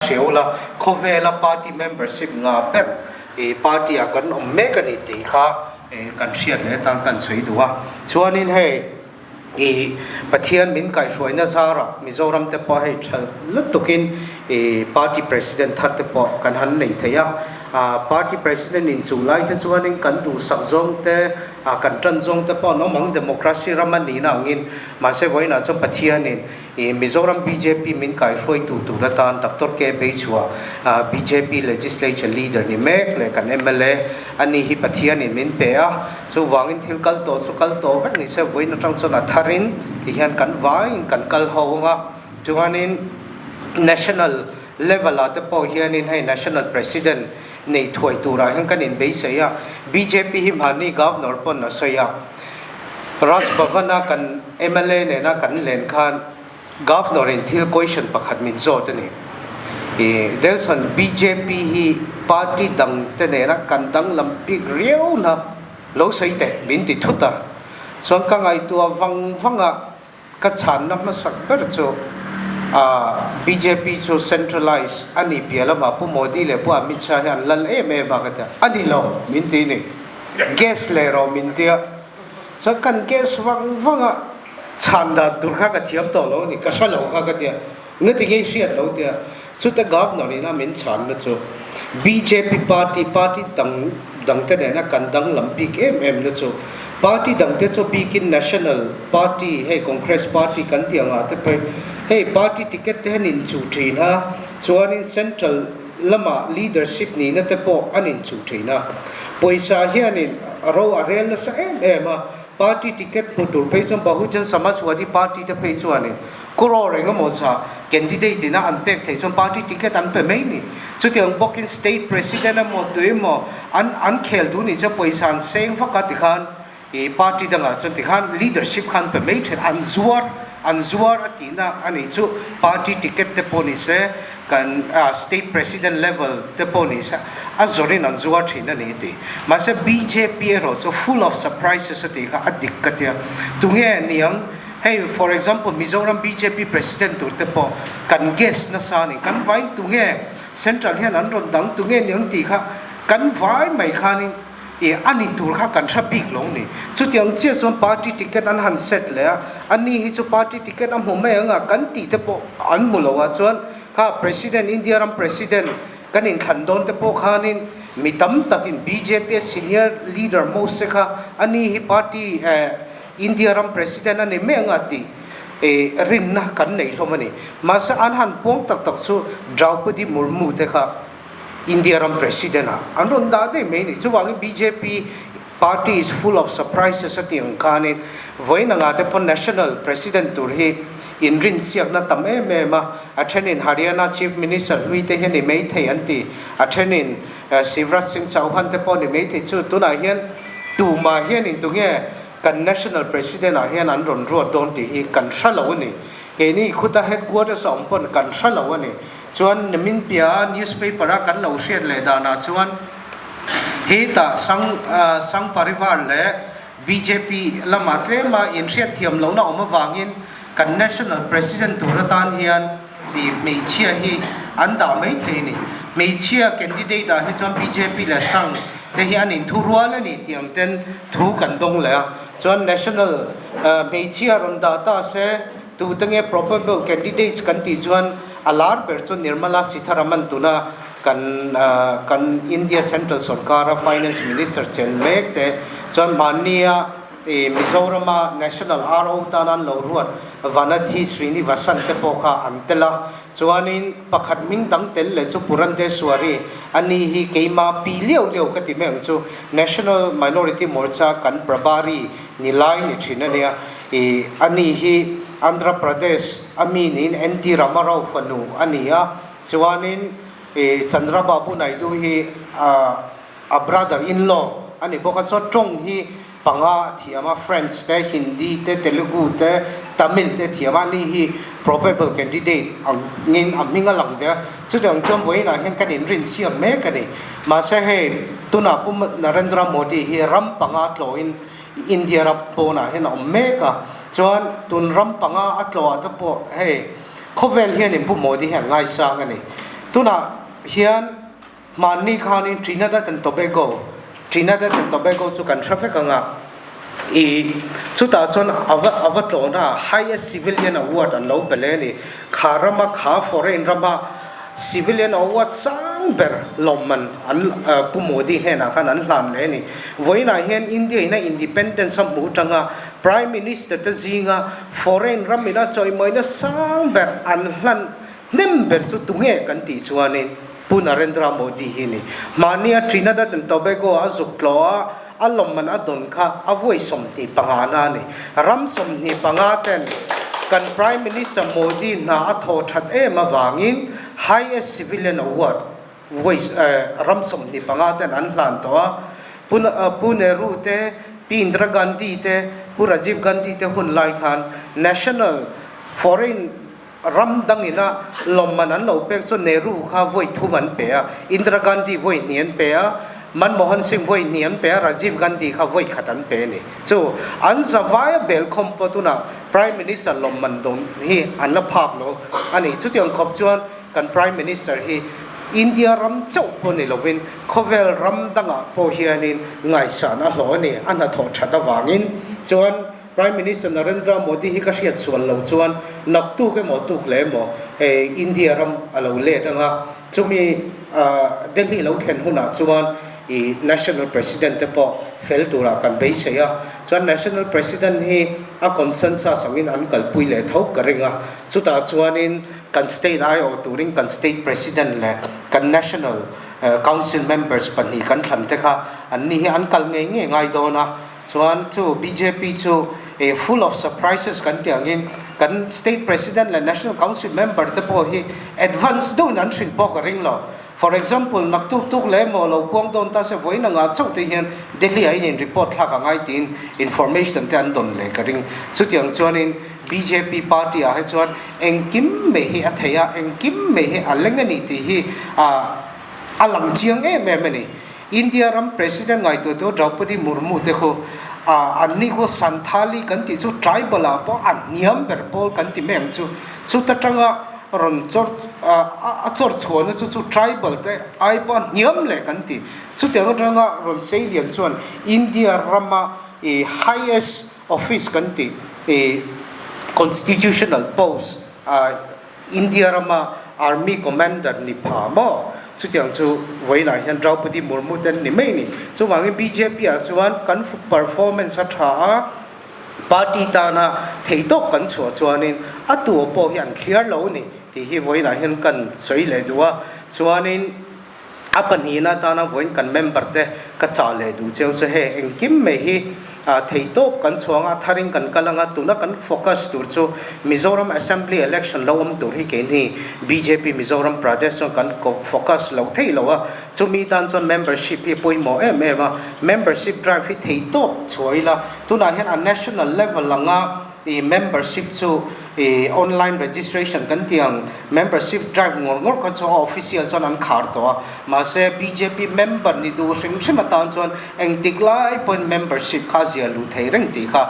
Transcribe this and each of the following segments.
hria ula, khawvela party membership ngah ber party ah kan awm mek a ni tih kha kan hriat leh atan kan sawi duh a. Chuanin hei i Pathian min kaihhruaina zarah Mizoram te pawh hei tha lutukin i party president thar te pawh kan han nei thei a. Party president inchung lai te chuanin kan duhsak zawng te, kan tan zawng te pawh an awm ang democracy ram a nihna angin mahse vawiinah chuan Pathianin I Mizoram bjp min kaihruaitu tur atan Doctor K Beichhua, bjp Legislature Leader ni mek leh kan mla a ni hi Pathianin min pe a, chuvangin thil kal tawh chu kal tawh vek ni se vawiin atang chuan a tharin tihian kan vaiin kan kal ho ang a, chuanin National level ah te pawh hianin hei National President nei thuai turah hian kan inbeisei a, bjp hi mahni Governor pawn a sawi a. Raj Bhavan-a kan mla nena kan len khan Governor-in thil question pakhat min zawt a ni. I Delson bjp hi party dang te nena kan danglam bik riau na lo sawi teh min ti thut a. Chuan ka ngaihtuah vang vang a Ka chhanna hmasak ber chu bjp chu centralise a ni piah lamah Pu Modi leh Pu Amit Shah hi an lal em em a ka ti a, a ni lo min ti ni. Gas leh rawh min ti a, chuan kan gas vang vang a chhan dan tur kha ka thiam tawh lo a ni, ka hre lo kha ka ti a, ngati nge i hriat lo ti a, chute Governor ina min chhanna chu bjp party, party dang dangte nena kan danglam bik em em na chu party dangte chu bikin national party hei Congress party kan tih angah te pawhin hei party ticket te hian inchuh thin a, chuanin central lama leadership nihna te pawh an inchuh thin a, pawisa hianin ro a rel nasa em em a, party ticket hmu tur phei chuan Bahujan Samajwadi party te phei chuanin Crore engemaw zah candidate ina an pek theih chuan party ticket an pe mai ni. Chutiang bawkin state president emaw tu emaw an an khel duh nih chuan pawisa an seng vak a tikhan ih party dangah chuan tikhan leadership kha an pe mai thin. An zuar an zuar a tihna a nih chu party ticket te pawh ni se kan state president level te pawh ni se a zawrhin an zuar thin a ni tih. Mahse bjp erawh chu full of surprises a tih kha a dik ka tia. Tunge niang Hei for example Mizoram bjp president tur te pawh kan guess nasa a ni, kan vai tunge central hian an rawn dang tunge niang tih kha kan vai mai khanin ih a ni tur kha kan hre bik lo ni. Chutiang chiah chuan party ticket an han set leh a, a ni hi chu party ticket a hmu mai ang a kan tih te pawh an hmu lo a chuan kha president India ram president kan inthlan dawn te pawh khanin mi tam takin bjp a senior leader most te kha a ni hi party eh India ram President a ni mai anga tih rinna kan nei hlawm a ni. Mahse an han puang tak tak chu Draupadi Murmu te kha India ram President ah an rawn dah daih mai a ni. Chuvangin bjp party is full of surprises a tih ang khanin vawiin anga te pawh National President tur hi inrinsiakna tam em em a, a thenin Haryana Chief Minister hlui te hi a ni maithei an ti, a thenin Shivraj Singh Chauhan te pawh a ni maithei chu tunah hian tumah hianin tunge Kan National President ah hian an rawn ruat dawn tih hi kan hre lo a ni. Keini khuta headquarters a awm pawn kan hre lo a ni. Chuan nimin piah a newspaper a kan lo hriat leh danah chuan hetah Sangh Sangh Parivar leh bjp lamah tlema inhriat thiam lohna awm avangin kan National President tur atan hian i hmeichhia hi an dah mai thei a ni. Hmeichhia candidate ah hi chuan bjp leh Sangh te hi an inthu rual a ni tih ang ten thu kan dawng leh a. Chuan National hmeichhia rawn dah ta se tute nge probable candidates kan tih chuan a lar ber chu Nirmala Sitharaman tuna kan kan India Central Sorkara Finance Minister chen mek te chuan mahnia I Mizorama National RO tan an lo ruat Vanathi Srinivasan te pawh kha an tel a, chuanin pakhat hming dang tel leh chu Purandeswari a ni hi keima pi liau liau ka ti mai ang chu National Minority Morcha kan Prabhari ni lai ni thin a nia. I a ni hi Andhra Pradesh a mi niin NT Ramarao fanu a ni a, chuanin i Chandrababu Naidu hi a brother in law a ni bawk a, chuan tawng hi Panga a thiam a, French te, Hindi te, Telugu te, Tamil te a thiam a, ani hi probable candidate angin a hming a lang ve a, chutiang chuan vawiinah hian kan inrinsiak mek a ni. Mahse hei tunah Pu Narendra Modi hi ram panga tlawhin India ram pawnah hian a awm mek a, chuan tun ram panga a tlawhah te pawh hei khawvel hianin Pu Modi hi an ngaisang a ni. Tunah hian hmanni khanin Trinidad and Tobago, Trinidad and Tobago chu kan hre vek ang a, i chutah chuan a va a va tawna a highest civilian award an lo pe leh a ni. Kha rama kha foreign rama civilian award sang ber lawmman an Pu Modi hnenah khan an hlan leh a ni. Vawiinah hian India in a independence a hmuh atanga Prime Minister te zinga foreign ram ina chawimawina sang ber an hlan hnem ber chu tunge kan tih chuanin Pu Narendra Modi hi a ni. Mahnia Trinidad and Tobago a zuk tlawh a, a lawmman a dawn kha a vawi 25 na a ni. Ram 25 ten kan Prime Minister Modi hna a thawh that em avangin Highest Civilian Award vawi ram 25 ten an hlan tawh a. Pu Pu Nehru te, Pi Indira Gandhi te, Pu Rajiv Gandhi te hun lai khan National Foreign Ram dangina lawmman an lo pek chu Nehru kha vawi thum an pe a, Indira Gandhi vawi hnih an pe a, Manmohan Singh vawi hnih an pe a, Rajiv Gandhi kha vawi khat an pe a ni. Chu an zavaia belkhawm pawh tunah Prime Minister lawmman dawn hi an la phak lo a ni. Chutiang khawp chuan kan Prime Minister hi India ram chauh pawh ni lovin khawvel ram dangah pawh hianin ngaihsan a hlawh a ni, a hnathawh that avangin chuan Prime Minister Narendra Modi hi ka hriat sual lo chuan naktuk emaw tuk leh emaw hei India ram a lo let ang a, chumi Delhi lo thlen hunah chuan i National President te pawh fel turah kan beisei a, chuan National President hi a consensus angin an kalpui leh tho ka ring a, chutah chuanin kan state aiawh turin kan state President leh kan National Council members pahnih kan thlan te kha anni hi an kal ngei ngei ngai dawn a. Chuan chu bjp chu e full of surprises kan tih angin kan state president leh national council member te pawh hi advance deuhin an hrilh pawh ka ring lo. For example, naktuk tuk leh emaw lo puang dawn ta se vawiin anga chauh te hian Delhi ah in report thlak a ngai tiin information te an dawn leh ka ring. Chutiang chuanin bjp party ah hi chuan engkim mai hi a thei a, engkim mai hi a leng a ni tih hi a lang chiang em em a ni. India ram President ngaihtuahtu Draupadi Murmu te khu an ni khu Santhali kan tih chu tribal ah pawh a hniam ber pawl kan ti mai ang chu. Chuta tanga rawn chawr a chawr chhuahna chu chu tribal te ai pawh a hniam leh kan ti. Chutiang atanga rawn sei lian chuan India rama i highest office kan tih i constitutional post India rama Army Commander ni pha maw? Chutiang chu vawiinah hian Draupadi Murmu te an ni mai a ni. Chuvangin bjp ah chuan kan performance a tha a, party tana theihtawk kan chhuah chuanin a tu pawh hi an thliar lo a ni tih hi vawiinah hian kan sawi leh duh a. Chuanin A pahnihna atana vawiin kan member te ka chah leh duh cheu chu hei engkim mai hi theihtawp kan chhuang a, tharin kan kal anga tuna kan focus tur chu Mizoram Assembly Election lo awm tur hi keini bjp Mizoram Pradesh chuan kan focus lo theih lo a, chumi tan chuan membership hi a pawimawh em em a, membership drive hi theihtawp chhuah ila tunah hian a national level anga I membership chu i online registration kan tih ang membership drive ngawr ngawr kha chu a official chuan an khar tawh a, mahse bjp member ni duh hrim hrim atan chuan engtik lai pawhin membership kha a zia luh thei reng tih kha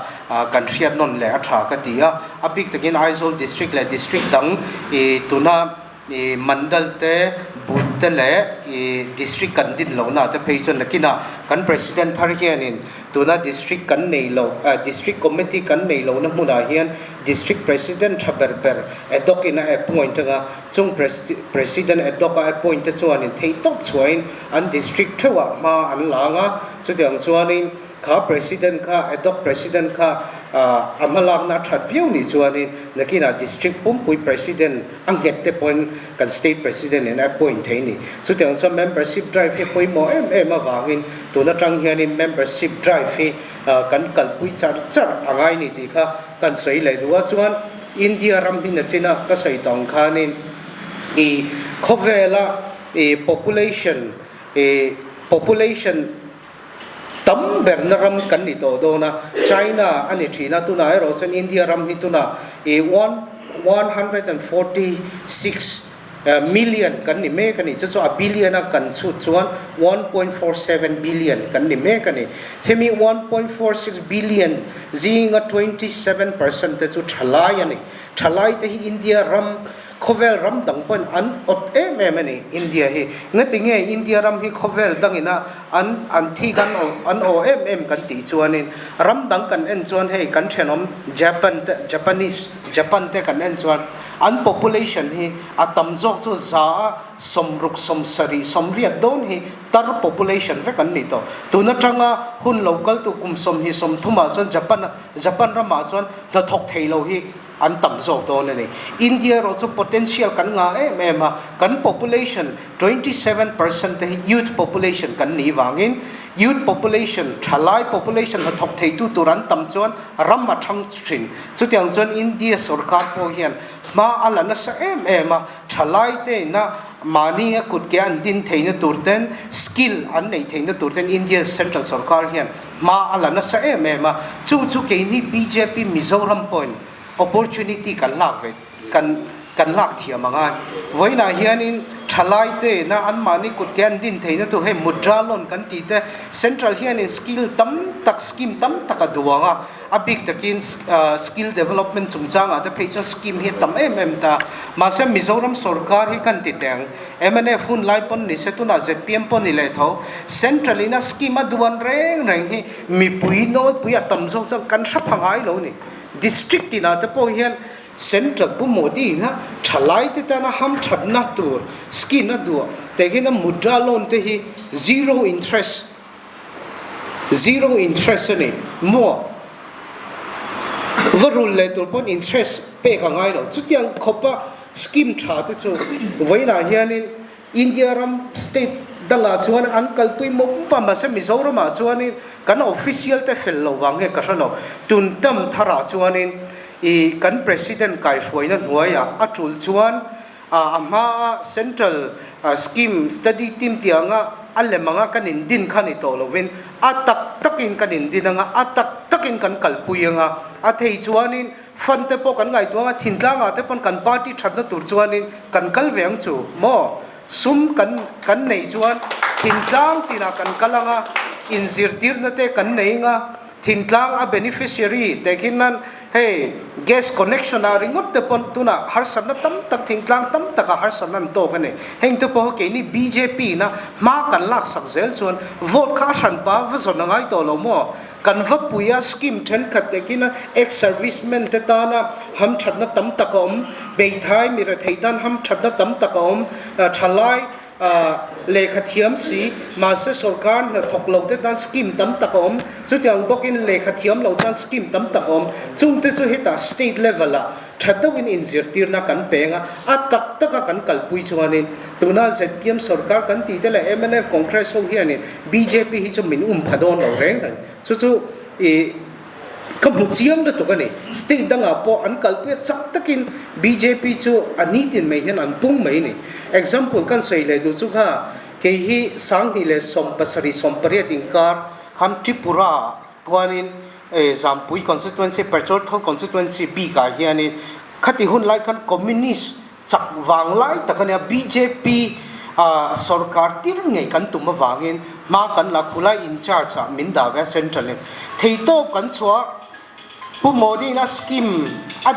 kan hriat nawn leh a tha ka ti a, a bik takin Aizawl district leh district dang i tuna I mandal te, booth te leh i district kan din lohna te phei chuan nakinah kan president thar hianin tuna district kan nei lo, district committee kan nei lohna hmunah hian district president tha ber ber ad hoc in a appoint anga chung president ad hoc a appoint te chuanin theihtawp chhuahin an district theuhah hma an la anga chutiang chuanin Kha President kha, ad hoc President kha a hmalakna a that viau nih chuanin nakinah District pumpui President a nghet te pawhin kan State President in a appoint thei ni. Chutiang chuan membership drive hi a pawimawh em em avangin tun atang hianin membership drive hi kan kalpui char char a ngai ni tih kha kan sawi leh duh a. Chuan India ram hi nachina ka sawi tawng khanin i khawvela i population i population Tam berna ram kan ni tawh dawn a, China a ni thin a, tunah erawh chuan India ram hi tunah i 146 million kan ni mek a ni, chu chu a billion a kan chhut chuan 1.47 billion kan ni mek a ni. Hemi 1.46 billion zinga 27 percent te chu thalai a ni. Thalai te hi India ram. Khawvel ram dang pawhin an awt em em a ni India hi. Ngatinge India ram hi khawvel dangina an an thik an an aw em em kan tih chuanin ram dang kan en chuan hei kan thenawm Japan te Japanese Japan te kan en chuan an population hi a tam zawk chu za a 60 70 80 dawn hi tar population vek an ni tawh. Tun atanga hun lo kaltu kum 20 30 ah chuan Japan Japan ramah chuan hnathawk thei lo hi an tam zawk dawn a ni. India erawh chu potential kan ngah em em a, kan population 27% te hi youth population kan nih vangin youth population, thalai population hnathawk theitu tur an tam chuan ram a thang thin. Chutiang chuan India sorkar pawh hian hma a la nasa em em a, thalai te ina mahni a kut ke an din theihna tur ten, skill an neih theihna tur ten India central sorkar hian Hma a la nasa em em a, chu chu keini bjp Mizoram pawhin opportunity kan lak ve kan kan lak thiam ang a. Vawiinah hianin thalai te ina anmahni kut ke an din theihna tur hei mudra loan kan tih te central hianin skill tam tak scheme tam tak a duang a, a bik takin skill development chungchangah te phei chuan scheme hi a tam em em ta. Mahse Mizoram sorkar hi kan ti teh ang. Mnf hun lai pawn ni se tunah zpm pawh ni leh tho. Central in a scheme a duan reng reng hi mipui nawlpui a tam zawk chuan kan hre pha ngai lo ni. District tinah te pawh hian Central Pu Modi in a thalai te tana hamthatna tur scheme a duah teh hian a Mudra loan te hi zero interest Zero interest a ni maw? Va rul leh tur pawn interest pek a ngai lo. Chutiang khawpa scheme tha te chu vawiinah hianin India ram state dangah chuan an kalpui mawp a, mahse Mizoramah chuanin kan official te fel lo vang nge ka hre lo. Tun tam tharah chuanin ih kan president kaihruaina hnuaiah a tul chuan A hmaa Central Scheme Study Team tih anga a lem anga kan indin kha ni tawh lovin a tak takin kan indin anga, a tak takin kan kalpui anga, a thei chuanin fund te pawh kan ngaihtuah anga, thintlangah te pawn kan party thatna tur chuanin kan kal ve ang chu maw? Sum kan kan neih chuan thintlang tinah kan kal anga, inzirtirna te kan nei anga, Thintlang a beneficiary te khi nan hei gas connection ah ringawt te pawn tunah harsatna tam tak thingtlang tam tak ah harsatna an tawk a ni. Heng te pawh keini bjp in a hma kan lak sak zel chuan vote kha a hranpa va zawn a ngai tawh lo maw? Kan va pui a scheme thenkhat te khi nan ex servicemen te tana hamthatna tam tak a awm, hmeithai mi rethei tan hamthatna tam tak a awm, thalai Lehkha thiam si, mahse sorkar hnathawk lo te tan scheme tam tak a awm. Chutiang bawkin lehkha thiam lo tan scheme tam tak a awm. Chungte chu hetah state level ah tha deuhin inzirtirna kan peng a, a tak taka kan kalpui chuanin tuna zpm sorkar kan tih te leh mnf Congress ho hianin bjp hi chu min um pha dawn lo reng reng. Chu chu ih. Ka hmu chiang lutuk a ni. State dangah pawh an kalpui a chak takin bjp chu a nitin mai hian an pung mai a ni. Example kan sawi leh duh chu kha kei hi 2017 18 inkar khan Tripura ah chuanin Zampui constituency Pachorthal constituency bikah hianin khati hun lai khan Communist Chak vang lai tak a nia, bjp sorkar tir ngei kan tum avangin hma kan la khulai in charge ah min dah ve a central in theitawp kan chhuah Pu Modi in a scheme a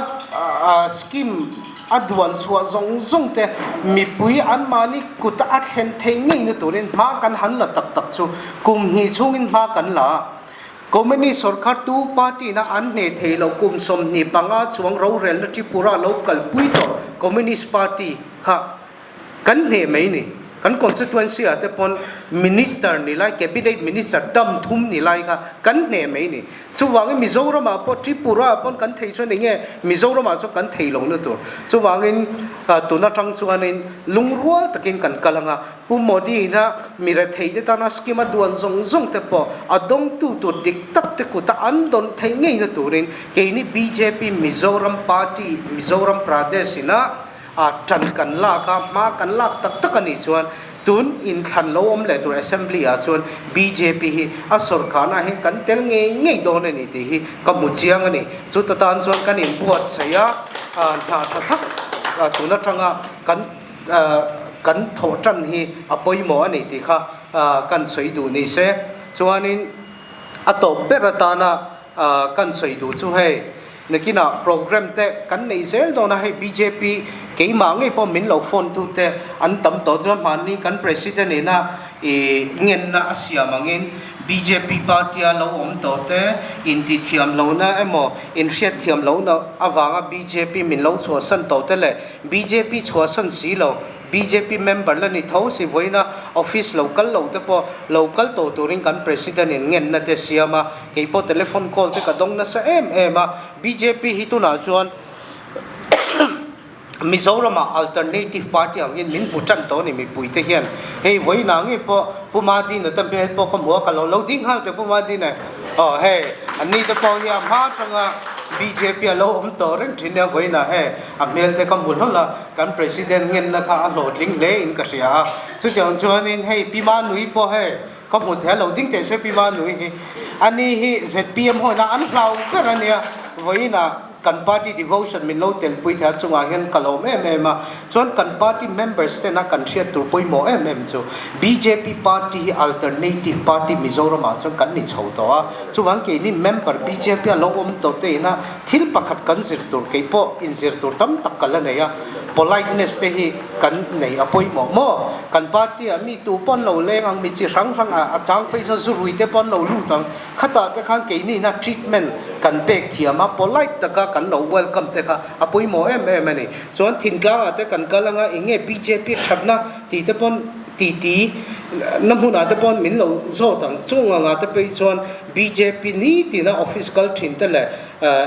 a scheme a duan chhuah zawng zawng te mipui anmahni kut a thlen thei ngei na turin hma kan han la tak tak chu kum hnih chhungin hma kan la a. Communist sorkar tu party na an hneh thei lo kum 25 chuang rorelna Tripura lo kalpui tawh Communist party kha kan hneh mai ni. Kan constituency ah te pawn minister ni lai cabinet minister dam thum ni lai kha kan hneh mai ni. Chuvangin Mizoram ah pawh Tripura ah pawn kan thei chuan enge Mizoram ah chuan kan thei lo na tur. Chuvangin tun atang chuanin lungrual takin kan kal anga Pu Modi ina mi retheite tana scheme a duan zawng zawng te pawh a dawngtu tur dik tak te kuta an dawn theih ngeina turin keini bjp Mizoram Party Mizoram Pradesh ina a tan kan lak a, hma kan lak tak tak a nih chuan tun inthlan lo awm leh tur Assembly ah chuan bjp hi a sawrkharna ah hian kan tel ngei ngei dawn a ni tih hi ka hmu chiang a ni. Chuta tan chuan kan inbuatsaih a, hna tha tak tun atanga kan Kan thawh tan hi a pawimawh a ni tih kha kan sawi duh ni se. Chuanin a tawp ber atana kan sawi duh chu hei. Nakinah program te kan nei zel dawn a, hei bjp keimah ngei pawh min lo phone tu te an tam tawh chuan mahni kan president ina i ngenna a siam angin bjp party a lo awm tawh te intithiam lohna emaw inhriatthiam lohna avanga bjp min lo chhuahsan tawh te leh bjp chhuahsan si lo Bjp member la ni tho si vawiina office lo kal lo te pawh lo kal tawh turin kan president in ngenna te siam a, kei pawh telephone call te ka dawng nasa em em a, bjp hi tunah chuan Mizoram ah alternative party angin min hmu tan tawh a ni mipui te hian, hei vawiinah ngei pawh Pu Madina te hmel pawh ka hmu a, ka lo lo ding nghal teh Pu Madina. Aw hei, anni te pawh hi a hma atanga bjp a lo awm tawh reng thin nia vawiinah hei a hmel te ka hmu hlawlh a, kan president ngenna kha a hlawhtling hle in ka hria a, chutiang chuanin hei Pi Manui pawh hei ka hmu thei a lo ding teh se Pi Manui hi, ani hi zpm ho ina an hlau ber a nia vawiinah. Kan party devotion min lo telpui thei a chungah hian ka lawm em em a, chuan kan party members tena kan hriat tur pawimawh em em chu bjp party hi alternative party Mizoram ah chuan kan ni chho tawh a, chuvang keini member bjp a lo awm tawh te ina thil pakhat kan zir tur kei pawh inzir tur tam tak ka la nei a, politeness te hi kan nei a pawimawh maw? Kan party ah mi tu pawh an lo leng ang, mi chi hrang hrang ah a chang phei chuan zu rui te pawh an lo lut ang. Khatah te khan keini ina treatment kan pek thiam a, polite taka kan lo welcome te kha a pawimawh em em a ni. Chuan Thingtlangah te kan kal anga eng nge bjp thatna tih te pawn titi na hmunah te pawn min lo zawt ang. Chung angah te pawh hi chuan bjp nitina office kal thin te leh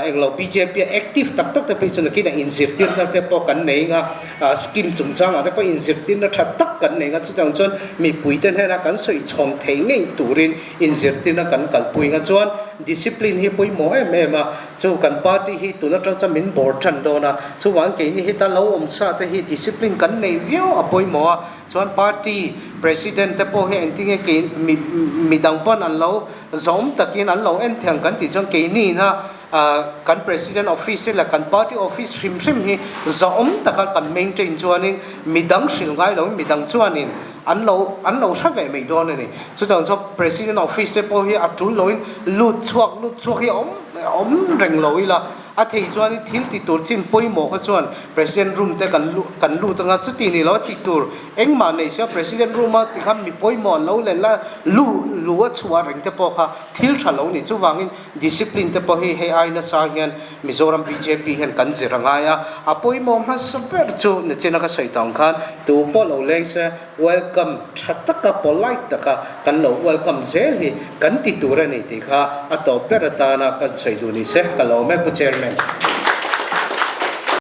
englo bjp a active tak tak te pawh hi chuan nakinah inzirtirna te pawh kan nei anga scheme chungchangah te pawh inzirtirna tha tak kan nei anga chutiang chuan mipui te hnena kan sawi chhawm thei ngei turin Inzirtirna kan kalpui nga chuan discipline hi pawimawh em em a, chu kan party hi tun atang chuan min bawr tan dawn a, chuvang keini heta lo awm sa te hi discipline kan neih viau a pawimawh a, chuan party president te pawh hi engtinge kei mi midang pawn an lo zawm takin an lo en thei ang kan tih chuan keini ina kan president office te leh kan party office hrim hrim hi zawm taka kan maintain chuanin midang hrilh ngai loin midang chuanin An lo an lo hre ve mai dawn a ni. Chutiang chuan President Office te pawh hi a tul loin lut chhuak lut chhuak hi a awm awm reng lo ila, a thei chuanin thil ti tur chin pawimawh kha chuan President room te kan luh kan lut anga chuti ni lo a ti tur engmah nei sia President room a tikhan mi pawimawh an lo len la lu lu a chhuah reng te pawh kha thil tha lo ni. Chuvangin discipline te pawh hi hei ai nasa hian Mizoram bjp hian kan zir a ngai a, a pawimawh hmasa ber chu nichina ka sawi tawng khan tu pawh lo leng se welcome tha taka polite taka kan lo welcome zel hi kan ti tur a ni tih kha a tawp ber atana kan sawi duh ni se ka lawm e Pu Chairman.